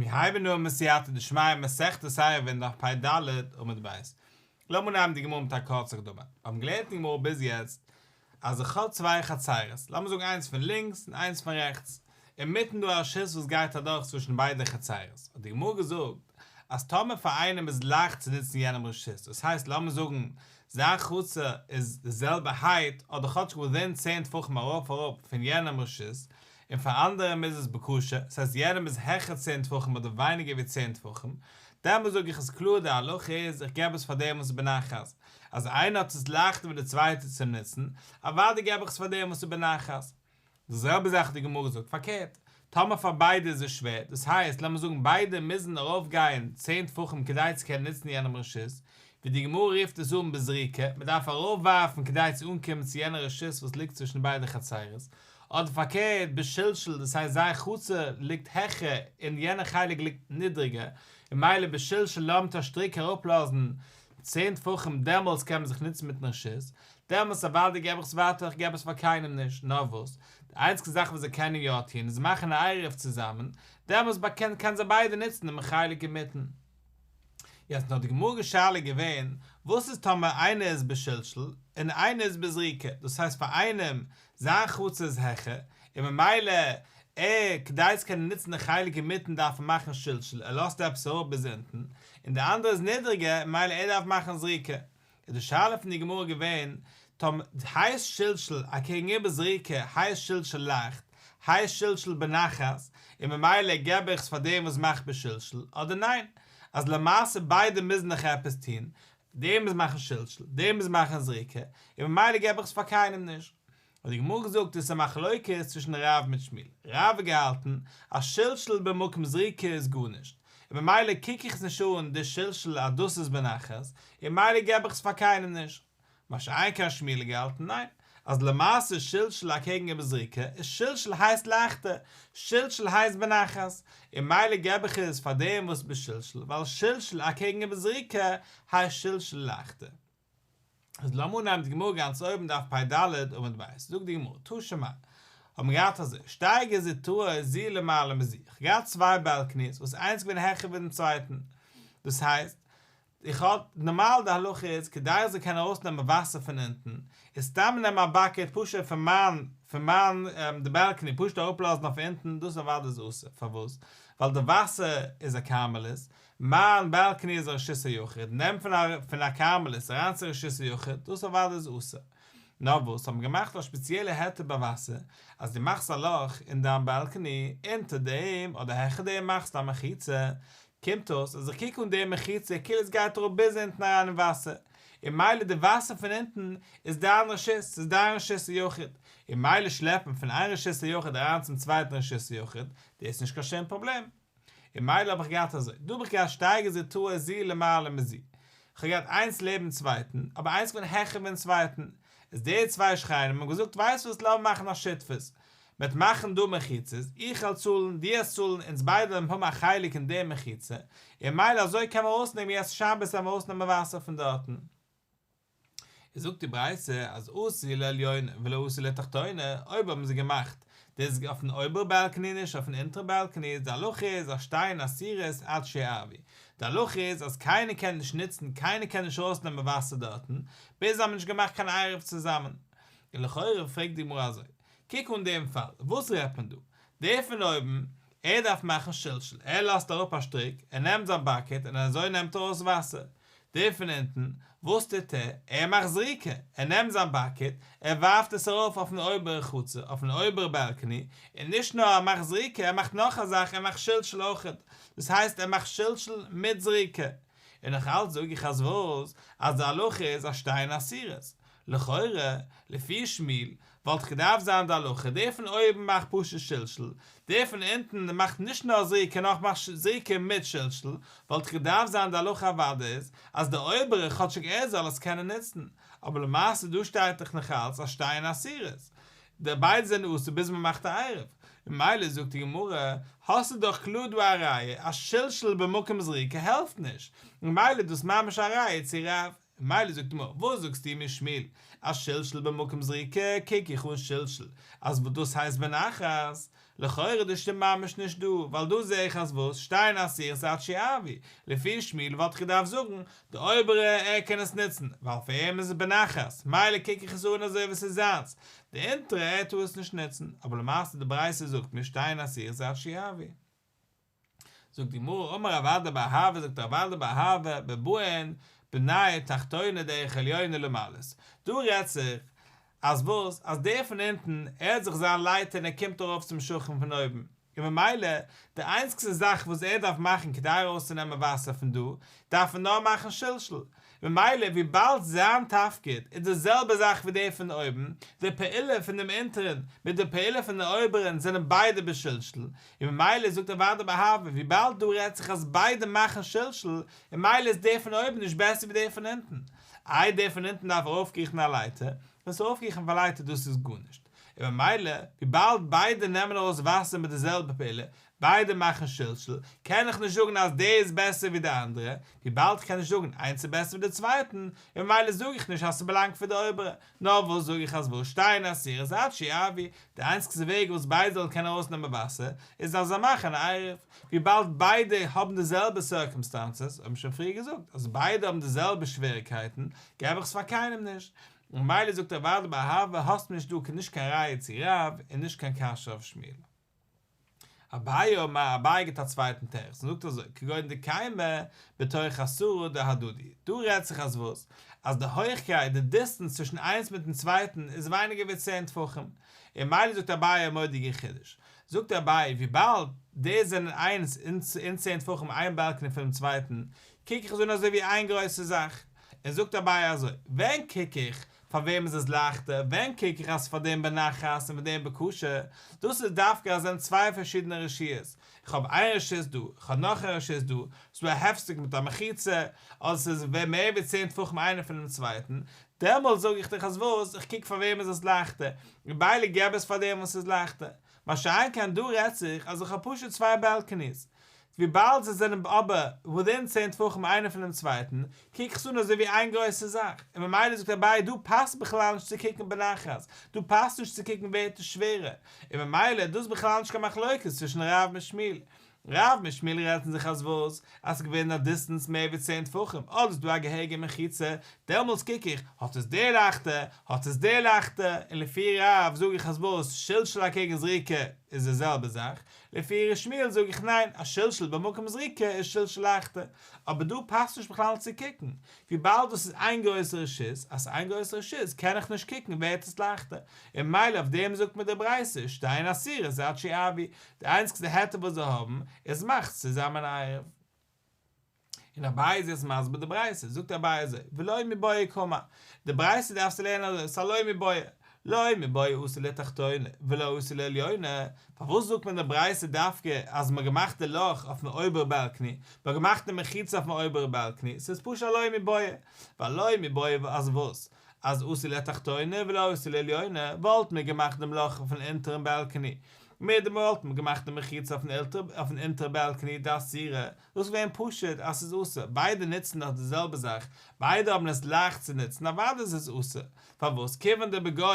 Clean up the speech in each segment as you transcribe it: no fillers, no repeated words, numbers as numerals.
מיר הייבן אן בסייעתא דשמיא מסכת עירובין דף פ"ד עמוד ב'. לאמיר נעמען די גמרא מיט א קורצע הקדמה. מיר האבן געלערנט אין גמרא ביז יעצט אז איך האב צוויי חצירות, לאמיר זאגן איינס פון לינקס און איינס פון רעכטס, אינמיטן דא א רשות וואס גייט אדורך צווישן ביידע חצירות, האט די גמרא געזאגט אז טאמער פאר איינעם איז לייכט צו נוצן יענעם רשות, דאס הייסט לאמיר זאגן זיין חצר איז די זעלבע הייט אדער כאטש within צען טפחים ארויף אראפ פון יענעם רשות, און פאר אנדערעם איז עס בקשה, ס'הייסט יענעם איז העכער צען טפחים אדער ווייניגער ווי צען טפחים, דעמאלס זאג איך עס קלאר די הלכה איז איך געב עס פאר דעם וואס איז בנחת, אז איינער האט עס לייכטער ווי די צווייטע צו נוצן, אוודאי געב איך עס פאר דעם וואס איז בנחת. די זעלבע זאך האט די גמרא געזאגט פארקערט, טאמער פאר ביידע איז עס שווער, דאס הייסט לאמיר זאגן ביידע מוזן ארויף גיין צען טפחים כדי צו קענען נוצן יענעם רשות, ווי די גמרא רופט עס אן בזריקה, מען דארף ארויף ווארפן כדי צו אנקומען צו יענע רשות וואס ליגט צווישן ביידע חצרות, אדער פארקערט בשלשול דאס הייסט זייער חצר ליגט העכער און יענע חלק ליגט נידריגער, און ממילא בשלשול נאר מיט א שטריק אראפלאזן צען טפחים דעמאלטס קען מען זיך נוצן מיטן רשות, דעמאלטס אוודאי געב איך עס ווייטער איך געב עס פאר קיינעם נישט, נאר וואס, די איינציגסטע זאך וואס זיי קענען יא טון איז מאכן א עירוב צוזאמען, דעמאלטס באקענט קענען זיי ביידע נוצן דעם חלק אינמיטן. יעצט נאר די גמרא'ס שאלה געווען, וואס איז טאמער איינער איז בשלשול און איינער איז בזריקה, דאס הייסט פאר איינעם זיין חצר איז העכער, און ממילא ער כדי צו קענען נוצן די חלק אינמיטן דארף ער מאכן שלשול, ער לאזט עפעס אראפ ביז אונטן, און די אנדערע איז נידריגער, ממילא ער דארף מאכן זריקה. איז די שאלה פון די גמרא געווען, טאמער הייסט שלשול אקעגן איבער זריקה הייסט שלשול לייכט, הייסט שלשול בנחת, און ממילא געב איך עס פאר דעם וואס מאכט בשלשול, אדער ניין, אז למעשה ביידע מוזן דאך עפעס טון, דער מוז מאכן שלשול, דער מוז מאכן זריקה, און ממילא געב איך עס פאר קיינעם נישט. האט די גמרא געזאגט עס איז א מחלוקת צווישן רב מיט שמואל, רב האט געהאלטן אז שלשול במקום זריקה איז גארנישט, און ממילא קוק איך עס נישט אן די שלשול אז דאס איז בנחת, און ממילא געב איך עס פאר קיינעם נישט. מה שאין כן שמואל האט געהאלטן ניין, אז למעשה שלשול אקעגן איבער זריקה איז שלשול הייסט לייכטער, שלשול הייסט בנחת, און ממילא געב איך עס פאר דעם וואס בשלשול, ווייל שלשול אקעגן איבער זריקה הייסט שלשול לייכטער. איז לאמיר אנהייבן די גמרא גאנץ אויבן דף פ"ד עמוד ב', זאגט די גמרא, תא שמע, האט מען געהאט אזוי, שתי גזוזטראות זו למעלה מזו, איך האב געהאט צוויי בעלקעניס וואס איינס איז געווען העכער ווי דעם צווייטן, דאס הייסט, איך האב, נארמאל די הלכה איז כדי איך זאל קענען ארויסנעמען וואסער פון אונטן, איז סתם נעמען א באקעט פשוט פון מיין, פון מיין די בעלקעני פשוט אראפלאזן אויף אונטן, דאס אוודאי איז אסור, פארוואס? ווייל די וואסער איז א כרמלית, מיין בעלקעני איז א רשות היחיד, נעם פון א פון א כרמלית אריין צו רשות היחיד, דאס אוודאי איז אסור. נאר וואס, האט מען געמאכט א שפעציעלע היתר ביי וואסער, אז דו מאכסט א לאך אין דיין בעלקעני, אונטער דעם אדער העכער דעם מאכסטו א מחיצה, קומט אויס אז איך קוק אן די מחיצה כאילו עס גייט אראפ ביז אונטן אריין אין וואסער, און מילא די וואסער פון אונטן איז דיין רשות, ס'איז דיין רשות היחיד, און מילא שלעפן פון איין רשות היחיד אריין צום צווייטן רשות היחיד, דאס איז נישט קיין שום פראבלעם. און מילא האב איך געהאט אזוי, דא האב איך געהאט שתי גזוזטראות זו למעלה מזו, איך האב געהאט איינס לעבן צווייטן, אבער איינס געווען העכער פון צווייטן, איז די צוויי שכנים האבן געזאגט ווייסט וואס לאמיר מאכן א שותפות, מ'וועט מאכן דא מחיצות, איך וועל צאלן, דו וועסט צאלן, אונז ביידע וועלן האבן א חלק אין די מחיצה, און מילא אזוי קען מען ארויסנעמען יעצט שבת וועלן מיר ארויסנעמען וואסער פון דארטן. איז זאגט די ברייתא אז עשו לעליונה ולא עשו לתחתונה, אויב האבן זיי געמאכט דאס אויפן אויבערע בעלקעני נישט אויפן אונטערע בעלקעני איז די הלכה איז אז שתיהן אסורות עד שיערבו, די הלכה איז אז קיינער קען נישט נוצן קיינער קען נישט ארויסנעמען וואסער דארטן ביז זיי האבן נישט געמאכט קיין עירוב צוזאמען. און לכאורה פרעגט די גמרא אזוי, קוק אן דעם פאל, וואס רעדט מען דא? דער פון אויבן, ער דארף מאכן שלשול, ער לאזט אראפ א שטריק, ער נעמט זיין באקעט און אזוי נעמט ער ארויס וואסער. דער פון אונטן, וואס טוט ער? ער מאכט זריקה, ער נעמט זיין באקעט, ער ווארפט עס ארויף אויפן אויבערע חצר, אויפן אויבערע בעלקעני, און נישט נאר ער מאכט זריקה, ער מאכט נאך א זאך, ער מאכט שלשול אויכעט, דאס הייסט ער מאכט שלשול מיט זריקה. און נאך אלץ זאג איך אז וואס? אז די הלכה איז אז שתיהן אסורות. לכאורה, לפי שמואל, וואלט געדארפט זיין די הלכה, דער פון אויבן מאכט פשוט שלשול, דער פון אונטן מאכט נישט נאר זריקה נאר מאכט זריקה מיט שלשול, וואלט געדארפט זיין די הלכה אוודאי איז אז דער אויבערער כאטשיג ער זאל עס קענען נוצן, אבער למעשה דא שטייט דאך נאכאלץ אז שתיהן אסורות, די ביידע זענען אסור ביז מען מאכט א עירוב, ממילא זאגט די גמרא, האסטו דאך קלאר דא א ראיה אז שלשול במקום זריקה העלפט נישט, ממילא איז דאס ממש א ראיה צו רב. ממילא זאגט די גמרא, וואס זאגסטו מיר שמואל, אז שלשול במקום זריקה קוק איך אן שלשול אז וואס דאס הייסט בנחת, לכאורה דאס שטימט ממש נישט דא, ווייל דא זעה איך אז וואס, שתיהן אסורות עד שיערבו, לפי שמואל וואלט איך געדארפט זאגן, די אויבערע ער קען עס נוצן, ווייל פאר אים איז עס בנחת, מילא קוק איך עס אן אזוי ווי עס איז זיינס, די אונטערע ער טאר עס נישט נוצן, אבער למעשה די ברייתא זאגט מיר שתיהן אסורות עד שיערבו. זאגט די גמרא אמר רב אדא בר אהבה זאגט רב אדא בר אהבה בבאין בני תחתונה דרך עליונה למעלות דא רעדט זיך אז וואס אז דער פון אונטן ער האט זיך זיין לייטער און ער קומט ארויף צום שכן פון אויבן און ממילא די איינציגסטע זאך וואס ער דארף מאכן כדי ארויסצונעמען וואסער פון דא דארף ער נאר מאכן שלשול ממילא וויבאלד זיין תפקיד איז די זעלבע זאך ווי דער פון אויבן, די פעולה פון דעם אונטערן מיט די פעולה פון דעם אויבערן זענען ביידע בשלשול, און ממילא זאגט רב אדא בר אהבה וויבאלד דא רעדט זיך אז ביידע מאכן שלשול, און ממילא איז דער פון אויבן נישט בעסער ווי דער פון אונטן. איי דער פון אונטן דארף ארויפקריכן א לייטער, דאס ארויפקריכן אויף א לייטער דאס איז גארנישט, און ממילא וויבאלד ביידע נעמען ארויס וואסער מיט די זעלבע פעולה, ביידע מאכן שלשול, קען איך נישט זאגן אז דער איז בעסער ווי די אנדערע, וויבאלד איך קען נישט זאגן איינס איז בעסער ווי די צווייטן, און ממילא זאג איך נישט אז ס'באלאנגט פאר די אויבערע, נאר וואס זאג איך אז וואס שתיהן אסורות עד שיערבו, די איינציגסטע וועג וואס ביידע זאלן קענען ארויסנעמען וואסער, איז אז זיי מאכן א עירוב, וויבאלד ביידע האבן די זעלבע סירקומסטענסעס, האבן שוין פריער געזאגט אז ביידע האבן די זעלבע שוועריקייטן, געב איך עס פאר קיינעם נישט, און ממילא זאגט רב אדא בר אהבה האסט נישט דא נישט קיין ראיה צו רב און נישט קיין קשיא אויף שמואל. אביי אמר, אביי גיבט א צווייטן תירוץ און זאגט אזוי, כגון דקיימי בתוך עשרה דהדדי, דא רעדט זיך אז וואס? אז די הויכקייט, די דיסטענס צווישן איינס מיטן צווייטן איז ווייניגער ווי צען טפחים, און ממילא זאגט אביי א מורא'דיגע חידוש, זאגט אביי וויבאלד די זענען איינס אין צען טפחים איין באלקעני פונעם צווייטן, קוק איך עס אן אזוי ווי איין גרויסע זאך, און זאגט אביי אזוי, ווען קוק איך פאר וועם איז עס לייכטער, ווען קוק איך אז פאר דעם בנחת און פאר דעם בקשה, דאס איז דווקא אז עס זענען צוויי פארשידענע רשויות, איך האב איין רשות דא, איך האב נאך א רשות דא, ס'איז דא א הפסק מיט א מחיצה, אדער ס'איז מער ווי צען טפחים איינער פונעם צווייטן, דעמאלט זאג איך דיך אז וואס, איך קוק פאר וועם איז עס לייכטער, און במילא געב עס פאר דעם וואס איז לייכטער. מה שאין כן דא רעדט זיך אז איך האב פשוט צוויי בעלקעניס, וויבאלד זיי זענען אבער ווידין צען טפחים איינער פונעם צווייטן, קוק איך עס אן אזוי ווי איין גרויסע זאך, און ממילא זאגט אביי דא פאסט בכלל נישט צו קוקן בנחת, דא פאסט נישט צו קוקן ווער האט עס שווערער, און ממילא איז דאס בכלל נישט קיין מחלוקת צווישן רב מיט שמואל. רב מיט שמואל רעדן זיך אז וואס? אז ס'איז געווען א דיסטענס מער ווי צען טפחים, אדער איז דא א געהעריגע מחיצה, דעמאלטס קוק איך, האט עס דער לייכטער, האט עס דער לייכטער, און לפי רב זאג איך אז וואס? שלשול אקעגן זריקה איז די זעלבע זאך, לפי שמואל זאג איך ניין, א שלשול במקום זריקה איז שלשול לייכטער, אבער דא פאסט נישט בכלל צו קוקן, וויבאלד דאס איז איין גרויסע רשות, אז ס'איז איין גרויסע רשות קען איך נישט קוקן ווער האט עס לייכטער, און ממילא אויף דעם זאגט מיר די ברייתא שתיהן אסורות עד שיערבו, די איינציגסטע היתר וואס זיי האבן איז מאכטס צוזאמען א עירוב. און אביי איז יעצט מסביר די ברייתא, זאגט אביי אזוי, ולא מיבעיא קאמר, די ברייתא דארפסטו לערנען אזוי, ס'איז א לא מיבעיא, לא מיבעיא אתא לתחתונה ולא אתא לעליונה, פארוואס זאגט מען די ברייתא דווקא אז מ'האט געמאכט די לאך אויפן אויבערע בעלקני, מ'האט געמאכט די מחיצה אויפן אויבערע בעלקני, ס'איז פשוט א לא מיבעיא, ווייל לא מיבעיא אז וואס? אז אתא לתחתונה ולא אתא לעליונה, וואלט מען געמאכט דעם לאך אויפן אונטערן בעלקני, מיט דעם וואלט מען געמאכט די מחיצה אויפן אונטערן בעלקני דאסירא, דאס איז געווען פשוט אז ס'איז אסור, ביידע נוצן דאך די זעלבע זאך, ביידע האבן עס לייכט צו נוצן, אוודאי איז עס אסור, פארוואס כיוון דבגו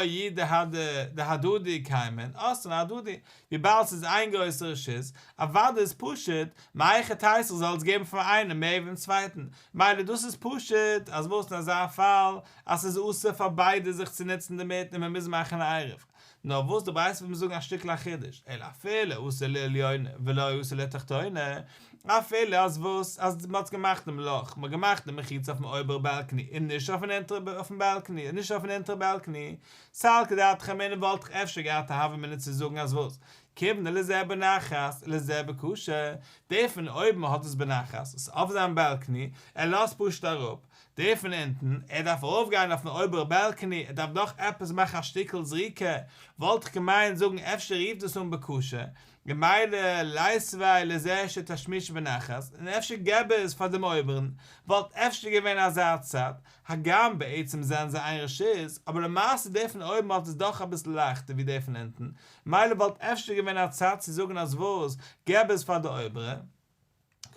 דהדדי קיימין, אסרן אהדדי, וויבאלד ס'איז איין גרויסע רשות, אוודאי איז פשוט, מהיכי תיתי איך זאל עס געבן פאר איינעם מער ווי דעם צווייטן, מילא דאס איז פשוט אז וואס אין אזא פאל אז ס'איז אסור פאר ביידע זיך צו נוצן דערמיט און מ'מוז מאכן א עירוב. נאר וואס די ברייתא וויל מיר זאגן א שטיקל א חידוש, אלא אפילו אתא לעליונה ולא אתא לתחתונה, אפילו אז וואס אז מען האט געמאכט דעם לאך, מען האט געמאכט די מחיצה אויפן אויבערע בעלקעני און נישט אויפן אונטערע אויפן בעלקעני און נישט אויפן אונטערע בעלקעני, סלקא דעתך אמינא וואלט איך אפשר געהאט א הוה אמינא צו זאגן אז וואס, כיוון דלזה בנחת ולזה בקשה, דער פון אויבן האט עס בנחת, עס איז אויף זיין בעלקעני, ער לאזט פשוט אראפ, דער פון אונטן, ער דארף ארויפגיין אויפן אויבערע בעלקעני, ער דארף דאך עפעס מאכן א שטיקל זריקה, וואלט איך געמיינט זאגן אפשר רופט דאס אן בקשה, ממילא ליתביה לזה שתשמישו בנחת, און אפשר געב עס פאר דעם אויבערן, וואלט אפשר געווען אזא צד, הגם בעצם זענען זיי איין רשות, אבער למעשה דער פון אויבן האט עס דאך אביסל לייכטער ווי דער פון אונטן, מילא וואלט אפשר געווען א צד צו זאגן אז וואס, געב עס פאר די אויבערע.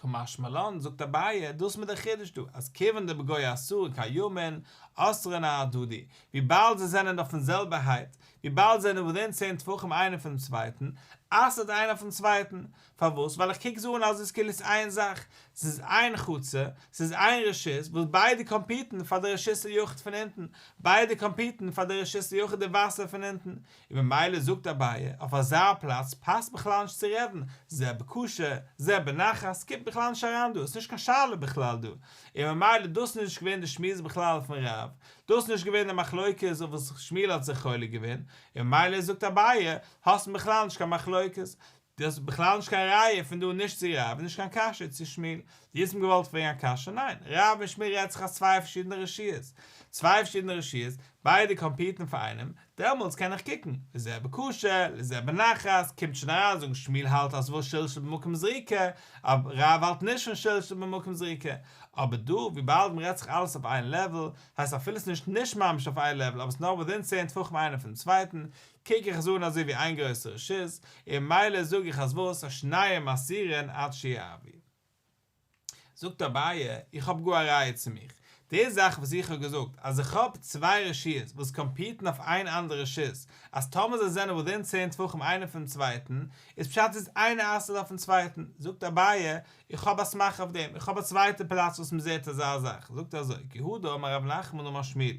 קא משמע לן, זאגט אביי, דאס איז מיר דער חידוש דא, אז כיוון דבגו עשרה קיימין, אסרן אהדדי, וויבאלד זיי זענען אויפן זעלבע הייט, וויבאלד זיי זענען within צען טפחים איינער פונעם צווייטן, אסר'ט איינער אויפן צווייטן. פארוואס? ווייל איך קוק זיי אן אז עס איז כאילו עס איין זאך, ס'איז איין חצר, ס'איז איין רשות, וואס ביידע compete ן פאר די רשות היחיד פון אונטן, ביידע compete ן פאר די רשות היחיד די וואסער פון אונטן, און ממילא זאגט אביי, אויף אזא פלאץ פאסט בכלל נישט צו רעדן, זה בקשה, זה בנחת, ס'קומט בכלל נישט אריין דא, ס'נישט קיין שאלה בכלל דא, און ממילא דאס איז נישט געווען די שמועס בכלל פון רב, דאס איז נישט געווען די מחלוקת אויף וואס שמואל האט זיך חולק געווען, און ממילא זאגט אביי, האסט בכלל נישט קיין מחלוקת, דאס איז בכלל נישט קיין ראיה פון דא נישט צו רב און נישט קיין קשיא צו שמואל. דו האסט אים געוואלט פרעגן א קשיא? ניין, רב און שמואל רעדט זיך אז צוויי פארשידענע רשויות. צוויי פארשידענע רשויות, ביידע compete ן פאר איינעם, דעמאלטס קען איך קוקן, לזה בקשה, לזה בנחת, קומט שוין אריין זאגן שמואל האלט אז וואס שלשול במקום זריקה, אבער רב האלט נישט פון שלשול במקום זריקה. אבער דא, וויבאלד מ'רעדט זיך אלעס אויף איין level, הייסט אפילו ס'נישט נישט ממש אויף איין level אבער ס'נאר within צען טפחים איינער פונעם צווייטן, קוק איך עס אן אזוי ווי איין גרויסע רשות, און מילא זאג איך אז וואס, שניהם אסורין עד שיערבו. זאגט אביי, איך האב גאר א ראיה צו מיך. די זאך וואס איך האב געזאגט, אז איך האב צוויי רשויות וואס compete ן אויף איין אנדערע רשות, אז טאמער זיי זענען within צען טפחים איינער פונעם צווייטן, איז פשט איז איינער אסר'ט אויפן צווייטן. זאגט אביי, איך האב א סמך אויף דעם, איך האב א צווייטע פלאץ וואס מען זעט אזא זאך. זאגט ער אזוי, כי הא דאמר רב נחמן אמר שמואל,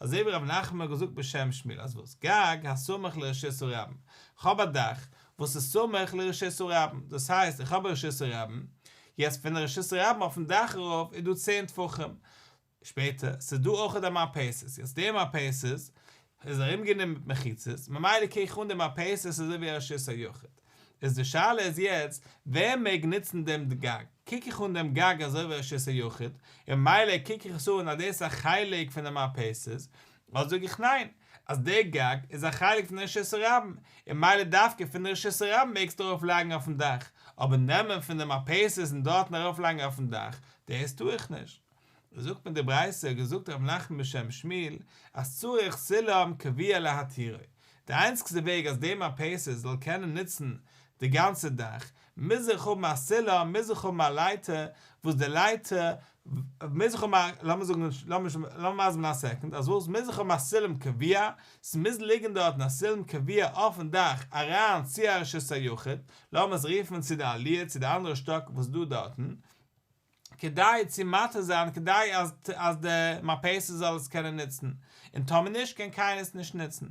אזוי ווי רב נחמן האט געזאגט בשם שמואל אז וואס? גג הסמוך לרשות הרבים, כ'האב א דאך וואס איז סמוך לרשות הרבים, דאס הייסט איך האב א רשות הרבים, יעצט פון רשות הרבים אויפן דאך ארויף איז דא צען טפחים, שפעטער ס'איז דא אויכעט א מרפסת, יעצט די מרפסת איז ארומגענומען מיט מחיצות, ממילא קוק איך אן די מרפסת אזוי ווי א רשות היחיד. איז די שאלה איז יעצט, ווער מעג נוצן דעם גג? קוק איך אן דעם גג אזוי ווי רשות היחיד, און ממילא קוק איך עס אן אז דאס איז א חלק פון די מרפסת, אדער זאג איך ניין, אז דער גג איז א חלק פון די רשות הרבים, און ממילא דווקא פון די רשות הרבים מעגסטו ארויף לייגן אויפן דאך, אבער נעמען פון די מרפסת און דארטן ארויף לייגן אויפן דאך, דאס טאר איך נישט. זאגט מיר די ברייתא, געזאגט רב נחמן בשם שמואל, אז צריך סולם קבוע להתירו, די איינציגסטע וועג אז די מרפסת זאל קענען נוצן די גאנצע דאך, מוז איך האבן א סולם, מוז איך האבן א לייטער, וואס די לייטער, מוז איך האבן א, לאמיר זאגן, לאמיר מסביר זיין א second, אז וואס, מוז איך האבן א סולם קבוע, ס'מוז ליגן דארטן א סולם קבוע אויפן דאך אריין צו א רשות היחיד, לאמיר עס רופן צו די עליה, צו די אנדערע שטאק וואס איז דא דארטן, כדי צו מתיר זיין כדי אז אז די מרפסת זאל עס קענען נוצן, און טאמער נישט קען קיינער עס נישט נוצן.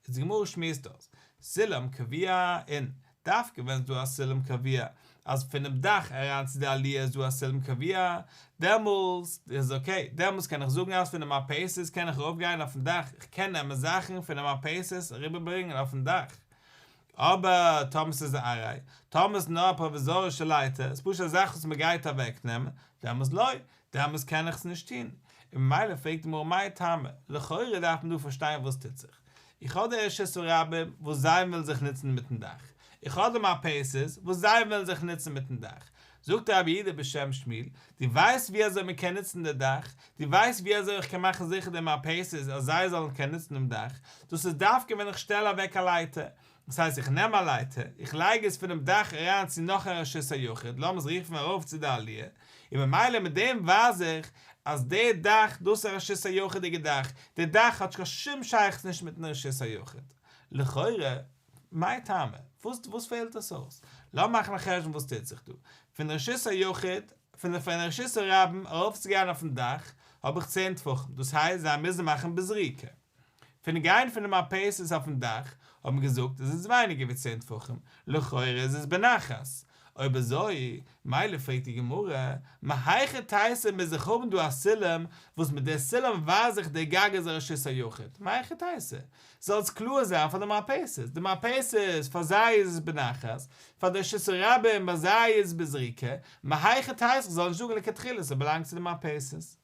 איז די גמרא שמועסט אויס, סולם קבוע אין, דווקא ווען ס'איז דא א סולם קבוע, אז פונעם דאך אריין צו די עליה איז דא א סולם קבוע, דעמאלס איז okay, דעמאלס קען איך זאגן אז פונעם מרפסת קען איך ארויפגיין אויפן דאך, איך קען נעמען זאכן פונעם מרפסת אריבערברענגען אויפן דאך. אבער טאמער ס'איז א עראי, טאמער ס'איז נאר א פראוויזארישע לייטער, ס'איז פשוט א זאך וואס מ'גייט אוועקנעמען, דעמאלס לא, דעמאלס קען איך עס נישט טון. און ממילא פרעגט די גמרא מאי טעמא, לכאורה דארף מען דא פארשטיין וואס טוט זיך. איך האב די רשות הרבים וואס זיי ווילן זיך נוצן מיטן דאך, איך האב די מרפסת וואס זיי ווילן זיך נוצן מיטן דאך. זאגט רבי יהודה בשם שמואל, דו ווייסט ווי אזוי מען קען נוצן די דאך, דו ווייסט ווי אזוי איך קען מאכן זיכער די מרפסת אז זיי זאלן קענען נוצן דעם דאך, דאס איז דווקא ווען איך שטעל אוועק א לייטער, דאס הייסט איך נעם א לייטער, איך לייג עס פונעם דאך אריין צו נאך א רשות היחיד, לאמיר עס רופן ארויף צו די עליה, און ממילא מיט דעם ווייז איך אז די דאך, דאס איז א רשות היחיד'יגע דאך, די דאך האט קיין שום שייכות נישט מיטן רשות היחיד. לכאורה, מאי טעמא? וואס וואס פעלט עס אויס? לאמיר מאכן א חשבון וואס טוט זיך דא. פון רשות היחיד, פון די פון רשות הרבים ארויפצוגיין אויפן דאך, האב איך צען טפחים, דאס הייסט זיי מוזן מאכן בזריקה. פון גיין פון די מרפסת אויפן דאך, האט מען געזאגט איז עס ווייניגער ווי צען טפחים, לכאורה איז עס בנחת. אויב אזוי, מילא פרעגט די גמרא, מהיכי תיתי מוז איך האבן דא א סולם, וואס מיט די סולם ווייז איך די גג איז א רשות היחיד, מהיכי תיתי? זאל עס קלאר זיין פאר די מרפסת, די מרפסת פאר זיי איז עס בנחת, פאר די רשות הרבים ביי זיי איז עס בזריקה, מהיכי תיתי איך זאל נישט זאגן לכתחילה ס'באלאנגט צו די מרפסת.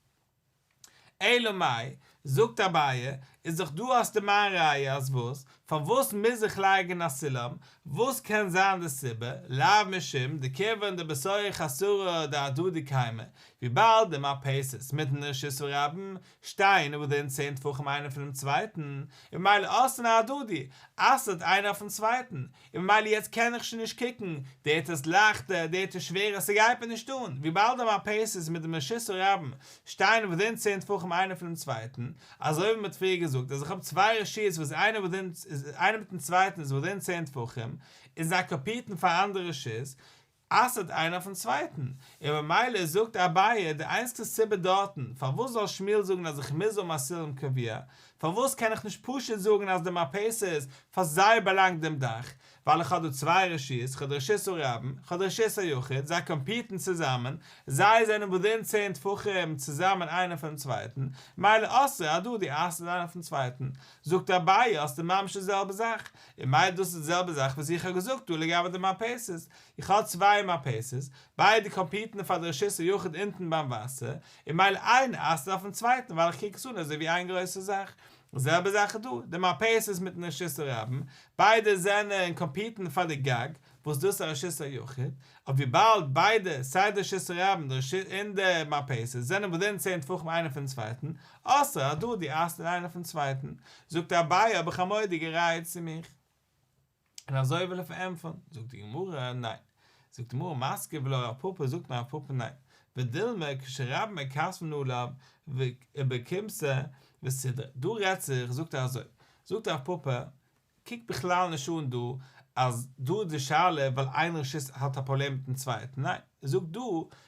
אלא מאי, זאגט אביי, איז דאך דא האסטו מיין ראיה אז וואס? פארוואס מוז איך לייגן א סולם? וואס קען זיין די סיבה? לאו משום דכיון דבתוך עשרה דהדדי קיימי, וויבאלד די מרפסת מיטן רשות הרבים שטייען within צען טפחים איינער פונעם צווייטן, און ממילא אסרן אהדדי, אסר'ט איינער אויפן צווייטן, און ממילא יעצט קען איך שוין נישט קוקן, דער האט עס לייכטער, דער האט עס שווערער, ס'גייט מיר נישט אן, וויבאלד די מרפסת מיט דעם רשות הרבים שטייען within צען טפחים איינער פונעם צווייטן, אזוי ווי מ'האט פריער געזאגט אז איך האב צוויי רשויות וואס איינער within איינער מיטן צווייטן איז within צען טפחים, און זיי compete ן פאר אנדערע רשות, אסר'ט איינער אויפן צווייטן, און ממילא זאגט אביי די איינציגסטע סיבה דארטן פארוואס זאל שמואל זאגן אז איך מוז האבן א סולם קבוע, פארוואס קען איך נישט פשוט זאגן אז די מרפסת פאר זיי באלאנגט דעם דאך, ווייל איך האב דא צוויי רשויות, איך האב די רשות הרבים, איך האב די רשות היחיד, זיי compete ן צוזאמען, זיי זענען within צען טפחים צוזאמען איינער פונעם צווייטן, מילא אסרי אהדדי אסר'ט איינער אויפן צווייטן, זאגט אביי האסטו ממש די זעלבע זאך, און מילא דאס איז די זעלבע זאך וואס איך האב געזאגט דא לגבי די מרפסת, איך האב צוויי מרפסת, ביידע compete ן פאר די רשות היחיד אונטן ביים וואסער, און מילא איינער אסר'ט אויפן צווייטן ווייל איך קוק עס אן אזוי ווי איין גרויסע זאך. די זעלבע זאך איז דא, די מרפסת מיטן רשות הרבים, ביידע זענען compete ן פאר די גג, וואס דאס איז א רשות היחיד, אבער וויבאלד ביידע, סיי די רשות הרבים און די מרפסת, זענען within צען טפחים איינער פון צווייטן, אסרי אהדדי אסר'ן איינער פון צווייטן, זאגט אביי האב איך א מורא'דיגע ראיה צו מיך. און אזוי וויל ער פארענטפערן, זאגט די גמרא, ניין. זאגט די גמרא, מתקיף לה רב פפא, זאגט מיר רב פפא ניין, ודילמא כשרבים מכתפין עליו ובכומתא וסודרא, דא רעדט זיך, זאגט ער אזוי, זאגט רב פפא, קוק בכלל נישט אן דא אז דא איז די שאלה ווייל איין רשות האט א פראבלעם מיטן צווייטן, ניין, זאג דא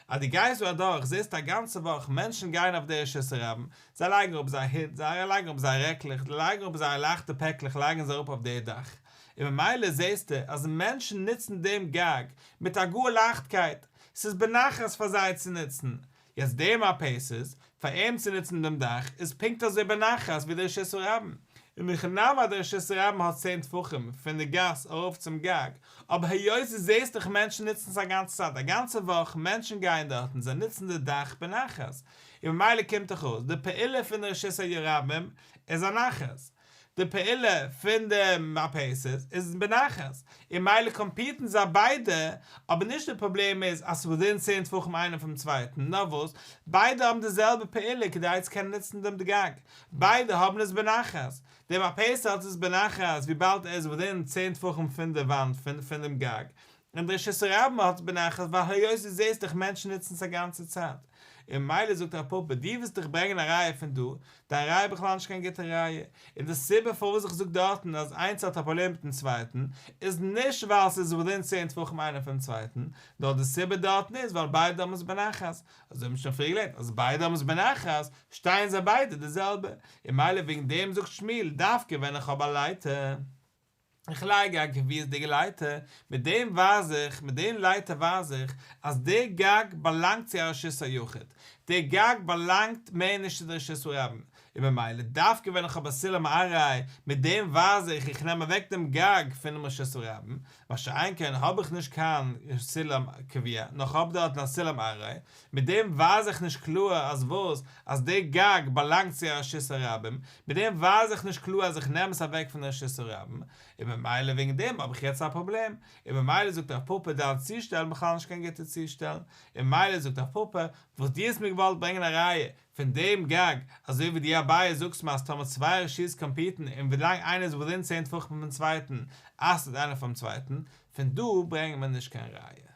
אז דו גייסט דא אדורך זעסטו א גאנצע וואך מענטשן גייען אויף די רשות הרבים, זיי לייגן אראפ זייער היט, זיי לייגן אראפ זייער רעקלעך, זיי לייגן אראפ זייער לייכטע פעקלעך לייגן זיי אראפ אויף די דאך, און ממילא זעסטו אז מענטשן נוצן דעם גג מיט א גאר לייכטקייט, ס'איז בנחת פאר זיי צו נוצן, יעצט דער מרפסת, פאר אים צו נוצן דעם דאך איז פונקט אזוי בנחת ווי די רשות הרבים, און הכי נמי אז די רשות הרבים האט צען טפחים פון די גאס ארויף צום גג, אבער היות דו זעסט דאך מענטשן נוצן עס א גאנצע צייט, א גאנצע וואך מענטשן גייען דארטן, זיי נוצן די דאך בנחת, און ממילא קומט דאך אויס די פעולה פון די רשות הרבים איז א נחת. די פעולה פון די מרפסת איז בנחת, און מילא compete ן זיי ביידע, אבער נישט די פראבלעם איז אז ס'איז within צען טפחים איינער פונעם צווייטן, נאר וואס, ביידע האבן די זעלבע פעולה כדי צו קענען נוצן דעם גג, ביידע האבן עס בנחת, די מרפסת האט עס בנחת וויבאלד ער איז within צען טפחים פון די וואנט פון דעם גג, און די רשות הרבים האט בנחת ווייל היות דו זעסט דאך מענטשן נוצן עס א גאנצע צייט. און מילא זאגט רב פפא דו ווילסט דיך ברענגען א ראיה פון דא, דיין ראיה איז בכלל נישט קיין גוטע ראיה, און די סיבה פארוואס איך זאג דארטן אז איינס האט א פראבלעם מיטן צווייטן איז נישט ווייל ס'איז within צען טפחים איינער פונעם צווייטן, נאר די סיבה דארטן איז ווייל ביידע האבן עס בנחת, אזוי האט מען שוין פריער געלערנט אז ביידע האבן עס בנחת שטייען זיי ביידע די זעלבע, און מילא וועגן דעם זאגט שמואל דווקא ווען איך האב א לייטער. איך לייג א קביעות'דיגע לייטער, מיט דעם ווייז איך, מיט דעם לייטער ווייז איך, אז דער גג באלאנגט צו א רשות היחיד, דער גג באלאנגט מער נישט צו די רשות הרבים, און ממילא דווקא ווען איך האב א סולם עראי, מיט דעם ווייז איך, איך נעם אוועק דעם גג פונעם רשות הרבים, מה שאין כן האב איך נישט קיין סולם קבוע, נאר כ'האב דארטן א סולם עראי, מיט דעם ווייז איך נישט קלאר אז וואס? אז דער גג באלאנגט צו א רשות הרבים, מיט דעם ווייז איך נישט קלאר אז איך נעם עס אוועק פון די רשות הרבים, און ממילא וועגן דעם האב איך יעצט א פראבלעם, און ממילא זאגט רב פפא דיין צושטעל בכלל נישט קיין גוטע צושטעל, און ממילא זאגט רב פפא וואס דו האסט מיר געוואלט ברענגען א ראיה פון דעם גג, אזוי ווי דו אביי זאגסט מיר אז טאמער צוויי רשויות compete ן און ווילאנג איינער איז within צען טפחים פון צווייטן אסר'ט איינער פאר'ן צווייטן, פון דא ברענגט מען נישט קיין ראיה.